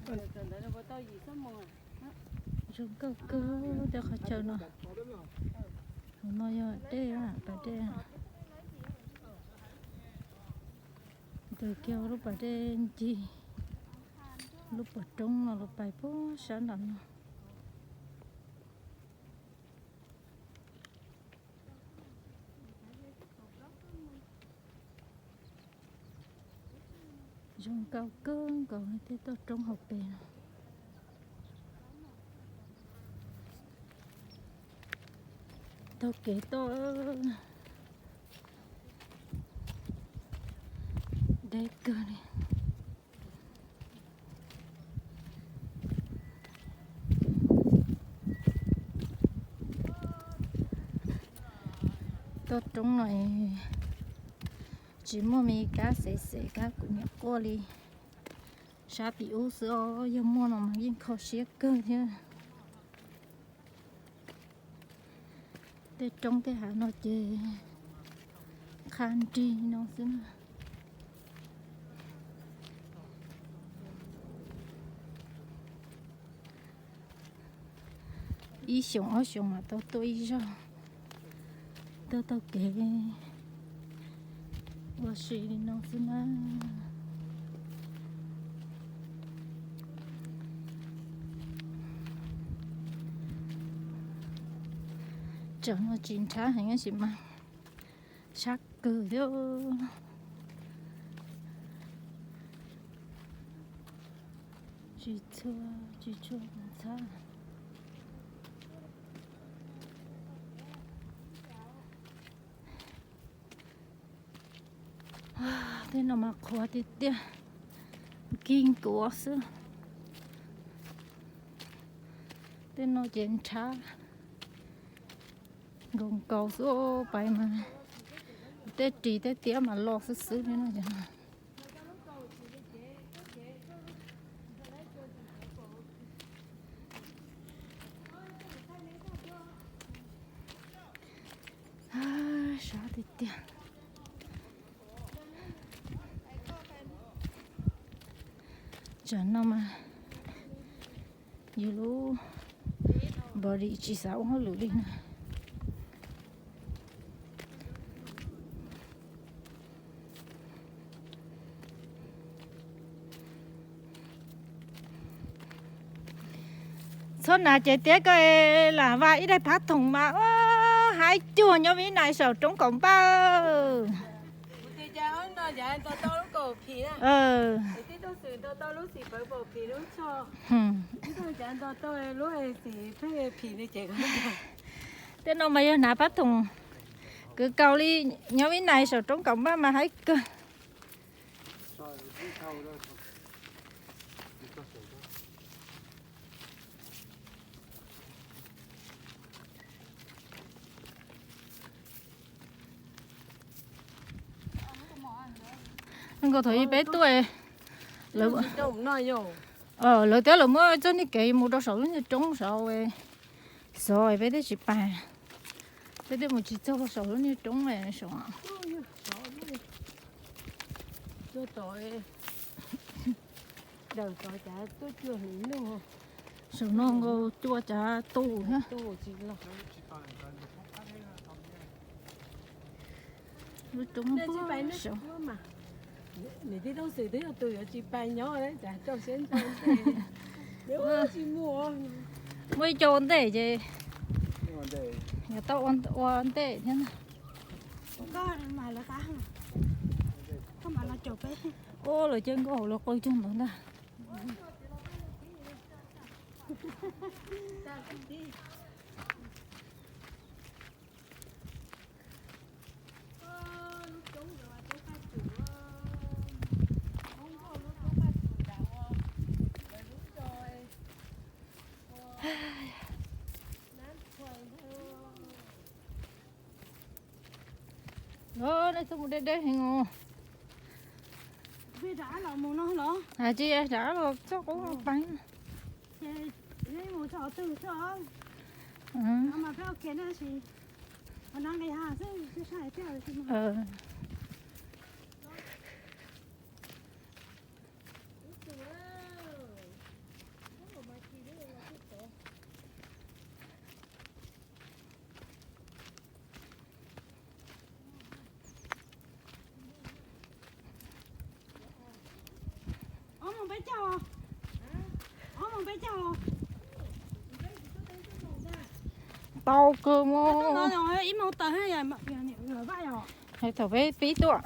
Zoo nkauj kawg tej qhov chaw no. Hauv no yog dej, pas dej. Ntawm kiag lub pas dej ncig lub pov roob no los pais puag sab nram no. Zoo nkauj kawg nkaus li tej toj roob hauv pes no. Taug kev tuaj deb kawg li. Toj roob no tsis muaj me kab xev xev kab kuv niam quaj li. Sab tim ub xwb os, yog muaj no mas yeej kho siab kawg thiab. Tej roob tej hav no ces qha nrig no xwb na. Ib xyoos ob xyoos mam tau tuaj ib zaug, tuaj taug kev ua si li no xwb na. Tsam no tsis nrhab heev tab sis mas sab kawg thiab. Tsis tshua, tsis tshua ntxhab. Tej no mas qhuav tiag tiag, nkig nkuav xwb. Tej no ces nrhab nkaus nkaus xwb pais mas tej ris tej tiab mas loj xwb xwb li no. Sab tiag tiag. Tsam no mas yus lub body tsis xav ua hauj lwm li na. Txhob hnav cev tiab ko, lam vas ib daim phab thoom mas ua haib cuag nyob Vib Nais saum roob kaum npaj. Tej no mas yog hnav phab thoom kwv kaus li nyob Vib Nais saum roob kaum npaj mas haib kawg. Nkaus thaum ub peb tuaj, lawv tias lawv muab txoj niag kev mus rau saum lub niag roob saud, xyov peb thiaj tsis pais, peb thiaj mus tsis txog saum lub niag roob saud. Saum no nkaus cua cav tu thiab. Lub roob puag saud. Muaj ib co ua ntej ces yog tau ua ntej thiab na. Ua lawv caw nkauj hauv lawv qw cog ntawd ntag. Los nej tuaj mus deb deb heev os. Hais tsis rov los txoj qub pais. Peb caug, ob moos peb caug. Tau kawg mas. Ib moos tawm, thaum peb pib tuaj,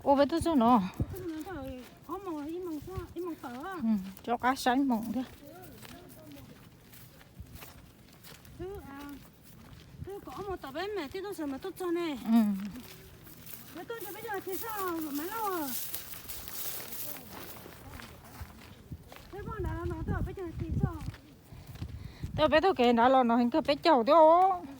ua peb tuaj txog no, rov qab saib moos thiab. Twb kaum ob moos tawm peb mam thiaj tuaj, mam tuaj txog ne. Twb peb tuaj kev nrad los no heev kawg, peb caug thiab os.